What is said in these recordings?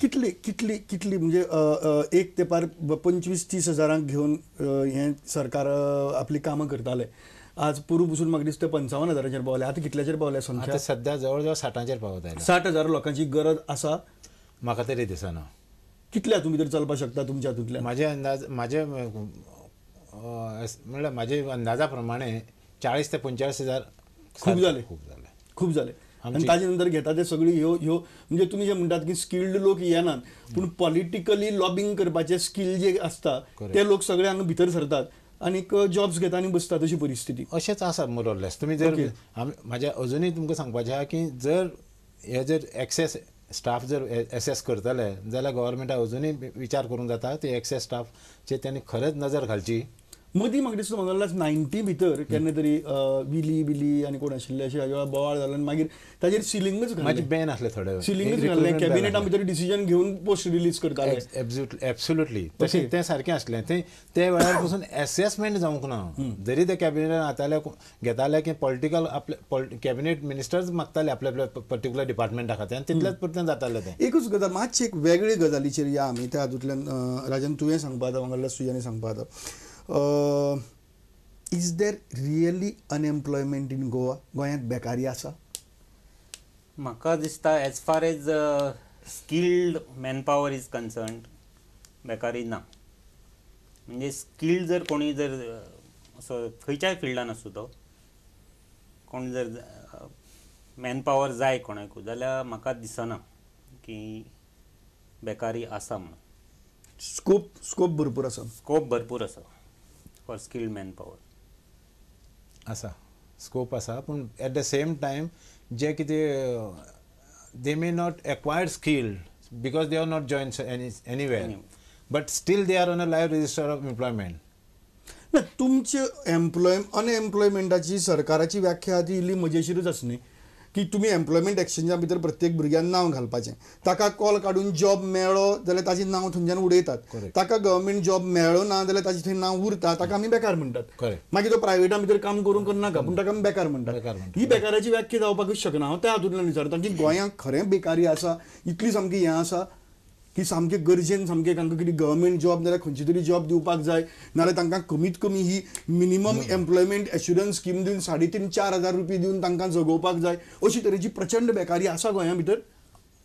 कितली कितली कितली म्हणजे एक तेंपार 25-30 हजारांक घेवन हें सरकार आपली कामां करताले. आज पोरू पसून म्हाका दिसता 55 हजारांचेर पावले. आतां कितल्याचेर पावले संख्या? सध्या जवळ जवळ 60 पावत आयला. 60 हजार लोकांची गरज आसा म्हाका तरी दिसना. कितल्या तुमी तर चलपाक शकता तुमच्या हातूंतल्यान? म्हाजे अंदाज म्हाजे म्हणल्यार म्हाजे अंदाजा प्रमाणे 40 ते 45 हजार खूब जाले. खूब जाले, खूब जाले. आनी ताजे नंतर घेता ते सगळी ह्यो ह्यो म्हणजे तुमी जे म्हणटात की स्किल्ड लोक येनात, पूण पॉलिटिकली लॉबिंग करपाचे स्कील जे आसता ते लोक सगळे हांगा भितर सरतात आनीक जॉब्स घेता आनी बसतात, अशी परिस्थिती अशेंच आसा मोर ऑर लेस. तुमी जर म्हाज्या अजुनूय तुमकां सांगपाचें आहा की जर हे जर एक्सेस स्टाफ जर एसेस करतले जाल्यार गव्हर्मेंटाक अजुनूय विचार करूंक जाता ते एक्सेस स्टाफचेर तेणी खरेंच नजर घालची. मदीं म्हाका दिसता म्हाका 90 भितर केन्ना तरी विली बिली आनी कोण आशिल्ले अशे हाज्या वेळार बोवाळ जालो आनी मागीर ताजेर सिलिंगच घातलें, बॅन आसलें थोडे वेळ, सिलिंगच घातलें, कॅबिनेटा भितर डिसिजन घेवन पोस्ट रिलीज करताले. एब्सोल्युटली तशें तें सारकें आसलें. तें ते वेळार पसून एसेसमेंट जावंक ना. जरी ते कॅबिनेटान हाताले घेताले की पॉलिटिकल आपले कॅबिनेट मिनिस्टर्स मागताले आपल्या आपल्या पर्टिक्युलर डिपार्टमेंटा खातीर आनी तितलेच पुरतें जातालें तें. एकूच गजाल मातशी एक वेगळी गजालीचेर या आमी त्या हातूंतल्यान. राजन तुवें सांगपा जाता, वांगडा सुजानी सांगपा जाता, is there really unemployment in Goa? गोंयांत बेकारी आसा? म्हाका दिसता as far as skilled manpower is concerned बेकारी ना. म्हणजे स्किल्ड जर कोणी जर असो खंयच्याय फिल्डान आसूं तो कोण जर मॅनपावर जाय कोणाकूय जाल्यार म्हाका दिसना की बेकारी आसा म्हणून. स्कोप स्कोप भरपूर आसा. स्कोप भरपूर आसा फॉर स्किल्ड मॅनपावर आसा, स्कोप आसा. पूण एट the same time जे कितें they may not acquired skill because they are not join anywhere, but still they are on a live register of employment. ना तुमचे अनएम्प्लॉयमेंटाची सरकाराची व्याख्या ती इल्ली मजेशीरच आसा न्ही, की तुमी एम्प्लॉयमेंट एक्सचेंजा भितर प्रत्येक भुरग्यान नांव घालपाचें, ताका कॉल काडून जॉब मेळ्ळो जाल्यार ताजें नांव थंयच्यान उडयतात, ताका गव्हर्मेंट जॉब मेळ्ळो ना जाल्यार ताजें थंय नांव उरता, ताका आमी बेकार म्हणटात. मागीर तो प्रायवेटा भितर काम करूंक करनाका पूण ताका आमी बेकार म्हणटात. ही बेकाराची व्याख्या जावपाकूच शकना. हांव त्या हातूंतल्यान विचारता की गोंयांत खरें बेकारी आसा इतली सामकी हें आसा की सामके गरजेन सामकें तांकां कितें गव्हर्मेंट जॉब नाल्यार खंयची तरी जॉब दिवपाक जाय, नाल्यार तांकां कमीत कमी ही मिनिमम एम्प्लॉयमेंट एश्युरन्स स्कीम दिवन 3.5-4 हजार रुपये दिवन तांकां जगोवपाक जाय, अशी तरेची प्रचंड बेकारी आसा गोंया भितर.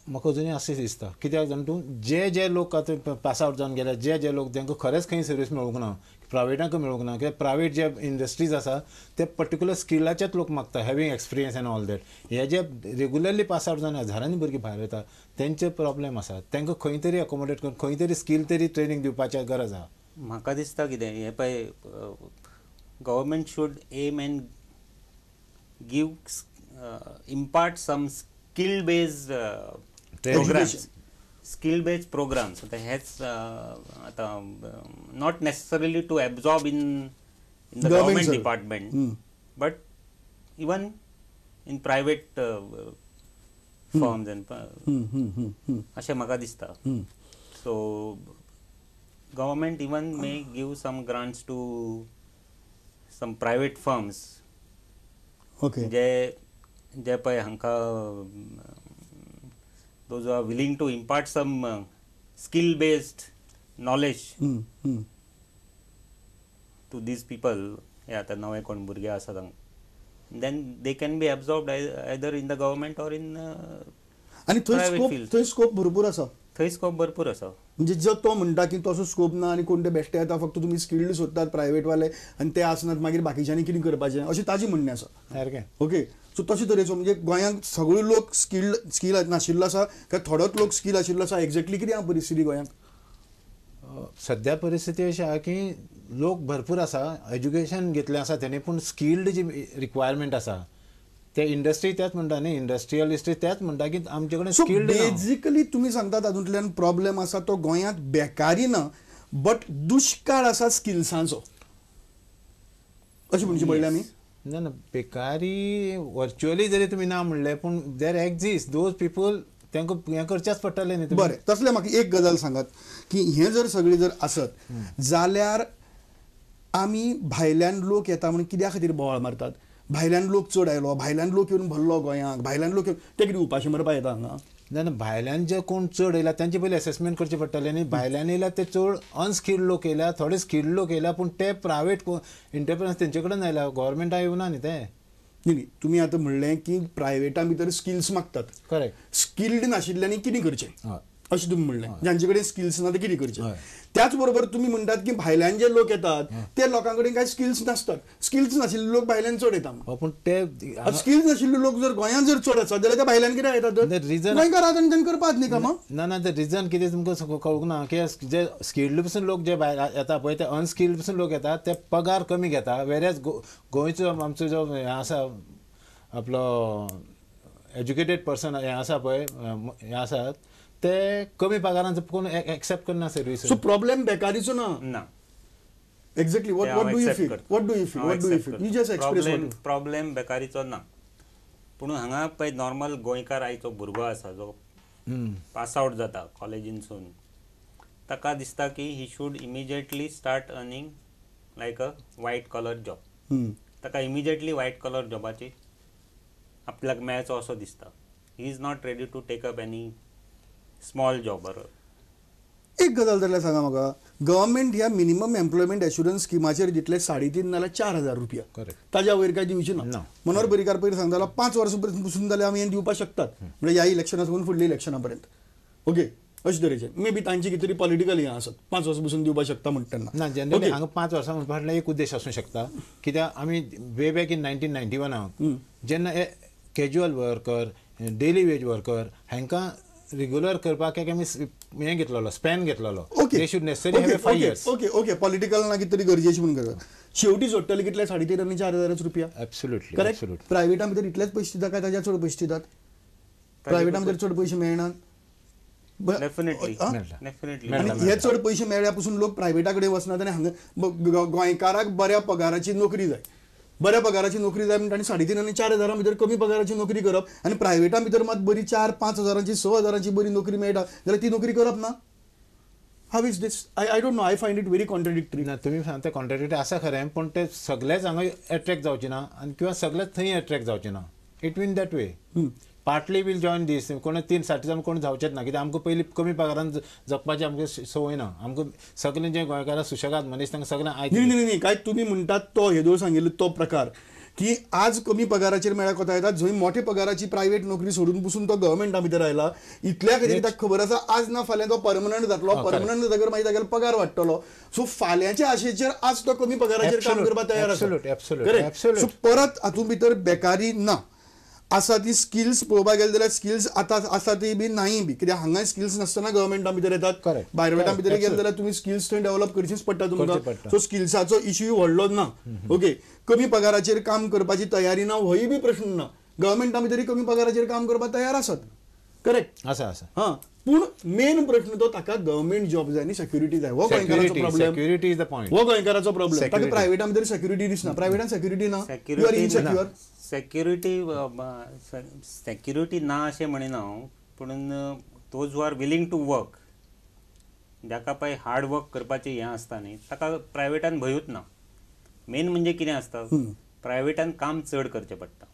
म्हाका अजुनूय अशें दिसता. कित्याक जाण तूं जे जे लोक आतां पास आवट जावन गेले, जे जे लोक तांकां खरेंच खंय सर्वीस मेळूंक ना, प्रायवेटांक मेळूंक ना, कित्याक प्रायवेट जे इंडस्ट्रीज आसा ते पर्टिक्युलर स्किलाचेच लोक मागता, having experience and all that. हे जे रेगुलरली पास आवट जावन हजारांनी भुरगीं भायर वता तेंचे प्रॉब्लेम आसा, तांकां खंय तरी अकोमोडेट करून खंय तरी स्कील तरी ट्रेनींग दिवपाची गरज आसा. म्हाका दिसता कितें हें पळय, government should aim and give impart some skill based programs, skill based programs. आतां हेच आतां not necessarily to absorb in the government department, but even in private firms and अशें म्हाका दिसता. So government even may give some grants to some private firms जे जे पळय हांकां those who are willing to impart some skill based knowledge to these people, हे आतां नवे कोण भुरगे आसा तांकां, then they can be absorbed either in the government or in आनी थंय स्कोप भरपूर आसा. थंय स्कोप भरपूर आसा. म्हणजे जो तो म्हणटा की तसो स्कोप ना आनी कोण ते बेश्टे येता, फक्त तुमी स्किल्ड सोदतात प्रायवेटवाले आनी ते आसनात, मागीर बाकीच्यांनी कितें करपाचें अशें ताजें म्हणणें आसा. सारकें. ओके, सो तशे तरेचो म्हणजे गोंयांत सगळे लोक स्किल नाशिल्लो आसा काय थोडोच लोक स्किल आशिल्लो आसा? एक्झॅक्टली कितें आहा परिस्थिती गोंयांत? सद्या परिस्थिती अशी आहा की लोक भरपूर आसा, एज्युकेशन घेतलें आसा तेणी, पूण स्किल्ड जी रिक्वायरमेंट आसा ते इंडस्ट्री तेच म्हणटा न्ही, इंडस्ट्रियलिस्ट तेच म्हणटा की आमचे कडेन स्किल्ड. बेजिकली तुमी सांगता तातूंतल्यान प्रॉब्लेम आसा तो गोंयांत बेकारी ना बट दुश्काळ आसा स्किल्सांचो, अशें म्हणचें पडलें आमी? ना ना, बेकारी वर्च्युअली जरी तुमी ना म्हणलें पूण देर एक्झिस्ट those people, तांकां हें करचेंच पडटलें न्ही. बरें, तसलें म्हाका एक गजाल सांगात की हें जर सगळें जर आसत जाल्यार आमी भायल्यान लोक येता म्हणून कित्या खातीर बोवाळ मारतात? भायल्यान लोक चड आयलो, भायल्यान लोक येवन भरलो गोंयांक, भायल्यान लोक येवन ते कितें उपाशी मरपा येता हांगा? ना भायल्यान जे कोण चड येयला तांचे पयलीं एसेसमेंट करचें पडटलें न्ही. भायल्यान येयला ते चड अनस्किल्ड लोक येयल्या, थोडे स्किल्ड लोक येयल्या, पूण ते प्रायवेट इंटरप्रिनर्स तेंचे कडेन आयल्या, गव्हर्मेंटा येवना न्ही ते. न्ही तुमी आतां म्हणलें की प्रायवेटा भितर स्किल्स मागतात, करेक्ट, स्किल्ड नाशिल्ल्यांनी कितें करचें अशें तुमी म्हणलें, जांचे कडेन स्किल्स ना ते कितें करचें. त्याच बरोबर तुमी म्हणटात की भायल्यान जे लोक येतात ते लोकां कडेन कांय स्किल्स नासतात, स्किल्स नाशिल्ले लोक भायल्यान चड येता. पूण ते स्किल्स नाशिल्ले लोक जर गोंयांत जर चड आसात जाल्यार ते भायल्यान कितें येतात, रिजन गोंयकार आहात आनी तांकां करपाक न्ही कामां. ना ना, ते रिजन कितें तुमकां कळूंक ना की जे स्किल्ड पसून लोक जे भायर येता पळय ते अनस्किल्ड पसून लोक येतात, ते पगार कमी घेता. वेरेज गोंयचो आमचो जो हें आसा आपलो एज्युकेटेड पर्सन हें आसा पळय हें आसात ते कमी पगारान कोण एक्सेप्ट करना सर्वीस. सो प्रॉब्लेम बेकारीचो ना. ना, exactly. What do you feel, what do you feel, what do you feel, you just express. Problem बेकारीचो ना, पूण हांगा पळय नॉर्मल गोंयकार आयचो भुरगो आसा जो पास आवट जाता कॉलेजीनसून, ताका दिसता की he should immediately start earning like a white collar job. ताका इमिजिएटली व्हायट कलर जॉबाची आपल्याक मेळचो असो दिसता. He is not ready to take up any small job. एक गजाल जाल्यार सांगा म्हाका, गव्हर्मेंट ह्या मिनिमम एम्प्लॉयमेंट एश्युरन्स स्किमाचेर दितले 3,500 नाल्यार 4,000 रुपया, ताज्या वयर काय दिवचे ना. मनोहर पर्रीकार पयर सांगतालो 5 वर्सां पसून जाल्यार आमी हें दिवपाक शकतात, म्हणजे ह्या इलेक्शना साकून फुडल्या इलेक्शना पर्यंत. ओके, अशे तरेचे मे बी तांची कितें तरी पॉलिटिकल हें आसत, 5 वर्सां पसून दिवपाक शकता म्हणटा तेन्ना. ना, जनरली हांगा 5 वर्सां म्हणपा फाटल्यान एक उद्देश आसूं शकता, कित्याक आमी वे बॅक इन 1991 जेन्ना casual worker, daily wage worker हांकां रेग्युलर करपाक आमी हें घेतलेलो, स्पॅन घेतलेलो. They should necessary have 5 years. Okay okay, political ना कितें तरी गरजेची म्हणून करता. शेवटी जोडटले कितले, 3,500 आनी 4,000 रुपया. Absolutely, correct. प्रायवेटा भितर इतलेच पयशे दिता काय ताज्या चड पयशे दितात? प्रायवेटा भितर चड पयशे मेळनात. Definitely, definitely. आनी हे चड पयशे मेळ्ळ्या पसून लोक प्रायवेटा कडेन वचनात आनी हांगा गोंयकाराक बऱ्या पगाराची नोकरी जाय, बऱ्या पगाराची नोकरी जाय म्हणटा आनी 3,500 आनी 4,000 भितर कमी पगाराची नोकरी करप आनी प्रायवेटा भितर मात बरी 4-5 हजारांची 6 हजारांची बरी नोकरी मेळटा जाल्यार ती नोकरी करप ना. How is this? I don't know, I find it very contradictory. ना, तुमी सांगता कॉन्ट्राडिक्टरी आसा खरें, पूण ते सगळेच हांगा एट्रॅक्ट जावचे ना आनी किंवा सगळेच थंय एट्रॅक्ट जावचे ना. It mean that way partly will join this. कोण 3-3.5 जावन कोण जावचेच ना, कित्याक आमकां पयलीं कमी पगारान जगपाची आमकां संवय ना. आमकां सगळें जे गोंयकारां सुशेगाद मनीस तांकां सगळें आयक. न्ही न्ही न्ही, काय तुमी म्हणटात तो हेदोळ सांगिल्लो तो प्रकार की आज कमी पगाराचेर मेळ्ळ्या कोता येता, जंय मोठे पगाराची प्रायवेट नोकरी सोडून पसून तो गव्हर्मेंटा भितर आयला, इतल्या खातीर ताका खबर आसा आज ना फाल्यां तो परमनंट जातलो, परमनंट जातकर मागीर तागेलो पगार वाडटलो. सो फाल्यांच्या आशेचेर आज तो कमी पगाराचेर काम करपाक तयार आसा. करेक्ट. सो परत हातूंत भितर बेकारी ना आसा, ती स्किल्स पळोवपाक गेले जाल्यार स्किल्स आतां आसा ती बी नाय बी, कित्याक हांगा स्किल्स नासतना गव्हर्मेंटा भितर येतात, प्रायवेटा भितर गेले जाल्यार तुमी स्किल्स थंय डेव्हलप करचीच पडटा तुमकां. सो स्किल्साचो इश्यू व्हडलो ना. ओके, कमी पगाराचेर काम करपाची तयारी ना होय बी प्रश्न ना, गव्हर्मेंटा भितर कमी पगाराचेर काम करपाक तयार आसात. करेक्ट आसा आसा. हां, पूण मेन प्रश्न तो ताका गव्हर्मेंट जॉब जाय आनी सेक्युरिटी जाय. हो गोंयकाराचो problem. Security is the point. हो गोंयकाराचो प्रॉब्लेम. ताका प्रायवेटा भितर सेक्युरिटी दिसना, प्रायवेटान सेक्युरिटी ना, you are insecure. Security security ना अशें म्हणिना हांव, पूण those who are willing to work, जाका पळय हार्ड वर्क करपाचें हें आसता न्ही, ताका प्रायवेटान भंयूच ना. मेन म्हणजे कितें आसता, प्रायवेटान काम चड करचें पडटा,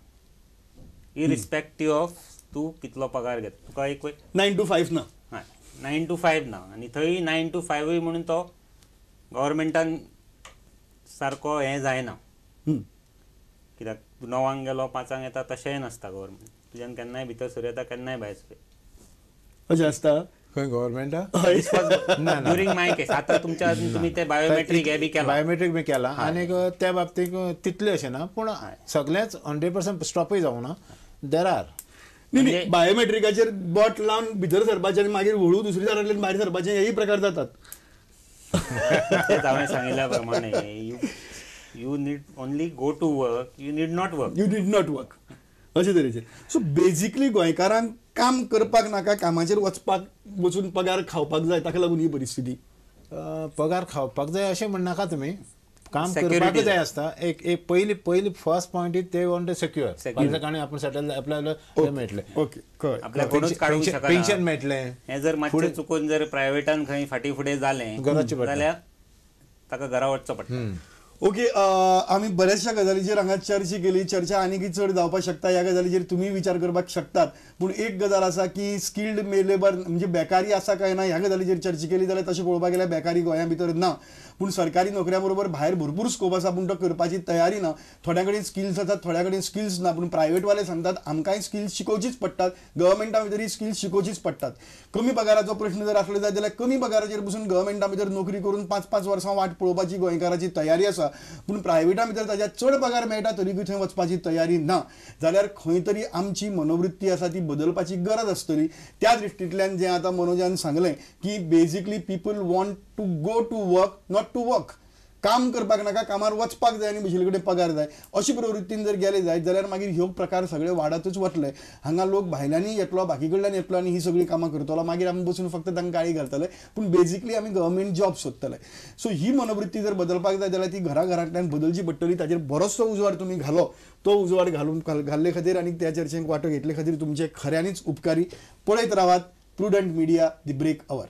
इरिस्पेक्टीव ऑफ तूं कितलो पगार घेता. तुका एक 9 to 5 ना, हय 9 to 5 ना, आनी थंय 9 to 5 म्हणून तो गव्हर्मेंटान सारको हें जायना, कित्याक तूं 9 गेलो 5 येता तशेंय नासता. गव्हर्मेंट तुज्यान केन्नाय भितर सर येता, केन्नाय भायर सर. अशें आसता खंय गव्हर्मेंटा? During my case. आतां तुमच्या तुमी ते बायोमेट्रीक हे बी केला, बायोमेट्रीक बी केला आनीक त्या बाबतीक तितलें अशें ना, पूण सगळेंच 100% स्टॉपूय जावना. There are न्ही बायोमेट्रिकाचेर बोट लावन भितर सरपाचें आनी मागीर हळू दुसरी दारांतल्यान भायर सरपाचें हेय प्रकार जातात. तेच हांवें सांगिल्ल्या प्रमाणे you need only go to work, you need not work, you need not work अशे तरेचे. सो बेजिकली गोंयकारांक काम करपाक नाका, कामाचेर वचपाक वचून पगार खावपाक जाय, ताका लागून ही परिस्थिती. पगार खावपाक जाय अशें म्हणनाका तुमी, काम करपाक जाय आसता. एक एक पयली पयली फर्स्ट पॉयंट is ते वॉन्ट टू सेक्युअर, कारण आपूण सेटल आपल्याला मेळटलें, ओके, पेन्शन मेळटलें. हें जर मातशें चुकून जर प्रायवेटान खंय फाटीं फुडें जालें जाल्यार ताका घरा वचचो पडटा. ओके, आमी बऱ्याचशा गजालीचेर हांगा चर्चा केली. चर्चा आनीकय चड जावपाक शकता, ह्या गजालीचेर तुमी विचार करपाक शकतात. पूण एक गजाल आसा की स्किल्ड लेबर म्हणजे बेकारी आसा काय ना ह्या गजालीचेर चर्चा केली जाल्यार तशें पळोवपाक गेल्यार बेकारी गोंया भितर ना, पूण सरकारी नोकऱ्या बरोबर भायर भरपूर स्कोप आसा, पूण तो करपाची तयारी ना. थोड्या कडेन स्किल्स आसात, थोड्या कडेन स्किल्स ना, पूण प्रायवेटवाले सांगतात आमकांय स्किल्स शिकोवचीच पडटात, गव्हर्मेंटा भितरय स्किल्स शिकोवचीच पडटात. कमी पगाराचो प्रश्न जर आसलो जायत जाल्यार कमी पगाराचेर बसून गव्हर्मेंटा भितर नोकरी करून 5-5 वर्सां वाट पळोवपाची गोंयकाराची तयारी आसा, पूण प्रायवेटा भितर ताज्या चड पगार मेळटा तरीकूय थंय वचपाची तयारी ना. जाल्यार खंय तरी आमची मनोवृत्ती आसा ती बदलपाची गरज आसतली. त्या दृश्टींतल्यान जें आतां मनोजान सांगलें की basically people want to go to work, not to work. काम करपाक नाका, कामार वचपाक जाय आनी बशिल्ले कडेन पगार जाय, अशी प्रवृत्तीन जर गेले जायत जाल्यार मागीर ह्यो प्रकार सगळे वाडतूच वतले. हांगा लोक भायल्यांनी येतलो, बाकी कडल्यान येतलो आनी ही सगळीं कामां करतलो, मागीर आमी बसून फक्त तांकां गाळी घालतले, पूण बेजिकली आमी गव्हर्मेंट जॉब सोदतले. सो ही मनोवृत्ती जर बदलपाक जाय जाल्यार ती घरा घरांतल्यान बदलची पडटली. ताजेर बरोचसो उजवाड तुमी घालो, तो उजवाड घालून घाल्ले खातीर आनी त्या चर्चेक वांटो घेतले खातीर तुमचे खऱ्यांनीच उपकारी. पळयत रावात Prudent Media, the break hour.